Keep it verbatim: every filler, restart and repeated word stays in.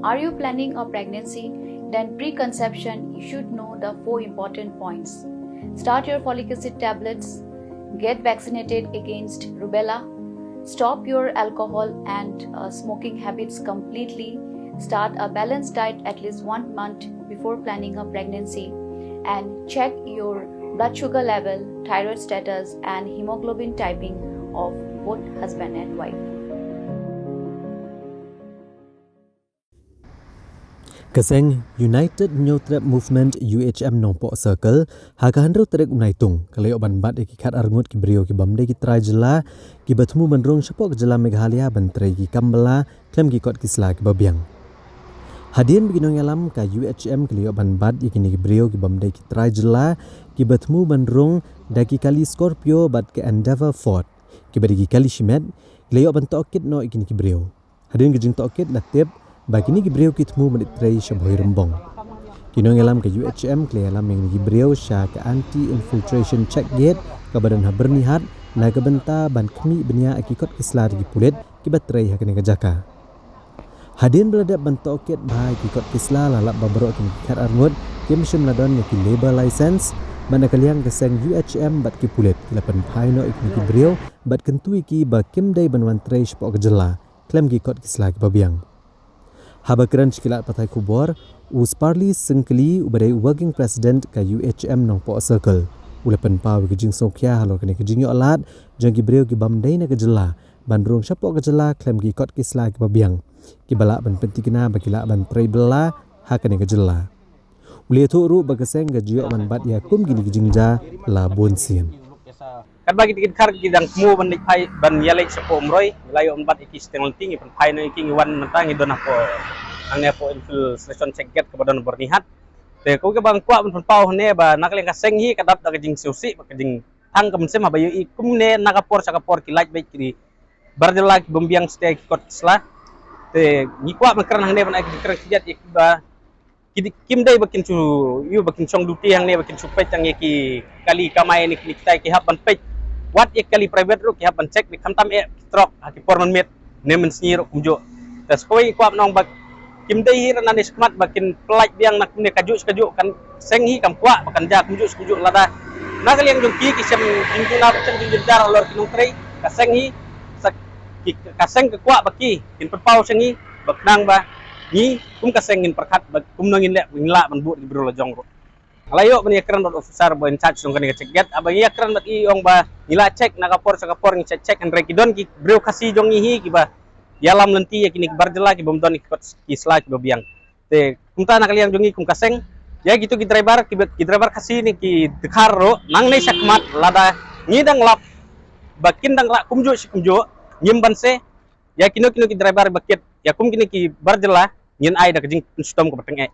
Are you planning a pregnancy? Then preconception, you should know the four important points. Start your folic acid tablets, get vaccinated against rubella, stop your alcohol and uh, smoking habits completely, start a balanced diet at least one month before planning a pregnancy, and check your blood sugar level, thyroid status, and hemoglobin typing of both husband and wife. Ka seng United Hynñiewtrep Movement, U H M, Nongpoh Circle, ha ka hynriew tarik u Naitung ka la ïoh ban bat ïa ki khat arngut ki briew ki bym dei ki trai jylla kiba thmu ban rung shapoh ka jylla Meghalaya ban trei ki kam bylla khlem ki kot ki sla kiba biang. Hadien ba ki nongïalam ka U H M ki la ïoh ban bat ïa kine ki briew ki bym dei ki trai jylla kiba thmu ban rung da ki kali Scorpio bad ka Endeavour Ford, kiba dei ki kali shimet, ki la ïoh ban tohkit noh ïa kine ki briew. Hadien ka jingtohkit la tip ba kine ki briew ki thmu ban trei sha Bhoirymbong. Ki nongïalam ka U H M ki la ïalam ïa kine ki briew sha ka Anti Infiltration Check Gate kaba don ha Byrnihat na ka bynta ban khmih bniah ïa ki kot ki sla da ki pulit kiba trei ha kane ka jaka. Hadien ba la dep ban tohkit bha ïa ki kot ki sla, la lap ba baroh kine ki khat arngut kim shym la don ïa ki labour license. Bad na ka liang ka seng U H M bad ki pulit ki la pynphai noh ïa kine ki briew bad kyntu ïa ki ba kim dei ban wan trei shapoh ka jylla khlem ki kot ki sla kiba biang. Haba kren sha ki lad pathai khubor, u Sparly Syngkli uba dei u Working President ka U H M Nongpoh Circle u la pynpaw ïa ka jingsngewkhia halor kane ka jingïoh lad jong ki briew ki bym dei na ka jylla ban rung shapoh ka jylla khlem ki kot ki sla kiba biang, kiba lah ban pynthikna ba ki lah ban trei bylla ha kane ka jylla. U la ïathuh ruh ba ka seng ka ju ïoh ban bat ïa kum kine ki jingjia la bun sien. Katba ki tiket khar ki dang thmu ban leit phai ban ïaleit shapoh Umroi, ngi la ïoh ban bat ïa ki shiteng lynti, ngi pynphai noh ïa ki, ngi wan mynta ngi don hapoh hangne hapoh infiltration check gate kaba don Byrnihat. Te ko kaba nga kwah ban pynpaw hangne ba na ka liang ka seng hi ka dap da ka jingsngewsih bad ka jingthang ka mynsiem haba ïohi kumne na ka por sha ka por ki lait beit ki bar jylla ki bym biang shatei ki kot ki sla. Te ngi kwah ban kren hangne ban ai ka jingkren khyndiat ïa kiba ki di- kim dei ba kin shu ïoh ba kin shong duty hangne ba kin shu peit tang ïa ki kali kamai ne kine kitai, ki hap ban peit. Wat ïa ki kali private ruh ki hap ban check ne khamtam eh ki trok ha ki por mynmiet ne mynsngi ruh kumjuh. Te sa kawei kwah ban ong ba kim dei hi ranane shakhmat ba kin pyllait biang na kumne kajuh sha kajuh. Ka seng hi kam kwah ba kan jia kumjuh sha kumjuh lada na ka liang jong ki ki shem jingduna ba shem jingjynjar halor ki nongtrei. Ka seng hi sa ki, ka seng ka kwah ba ki kin pynpaw sha ngi ba khnang ba ngi kum ka seng ngin pyrkhat ba kumno ngin leh, ngin lah ban buh ïa ki briew la jong ruh. Nga la ïoh ban ïakren bad officer ba in charge jong kane ka check gate, haba ngi ïakren bad i, ong ba ngi la check na ka por sha ka por, ngi check check, hynrei ki don ki briew Khasi jong ngi hi kiba ïalam lynti ïa kine ki bar jylla ki bym don ki kot ki sla kiba biang. Te kumta na ka liang jong ngi kum ka seng, ïa kito ki driver, ki, ki driver Khasi ne ki dkhar ruh, nangne shakhmat lada ngi dang lap ba kin dang rah kumjuh shi kumjuh, ngim banse ïa kino kino ki driver ba kit ïa kum kine ki bar jylla, ngin ai da ka jingpynshitom kaba tyngeh.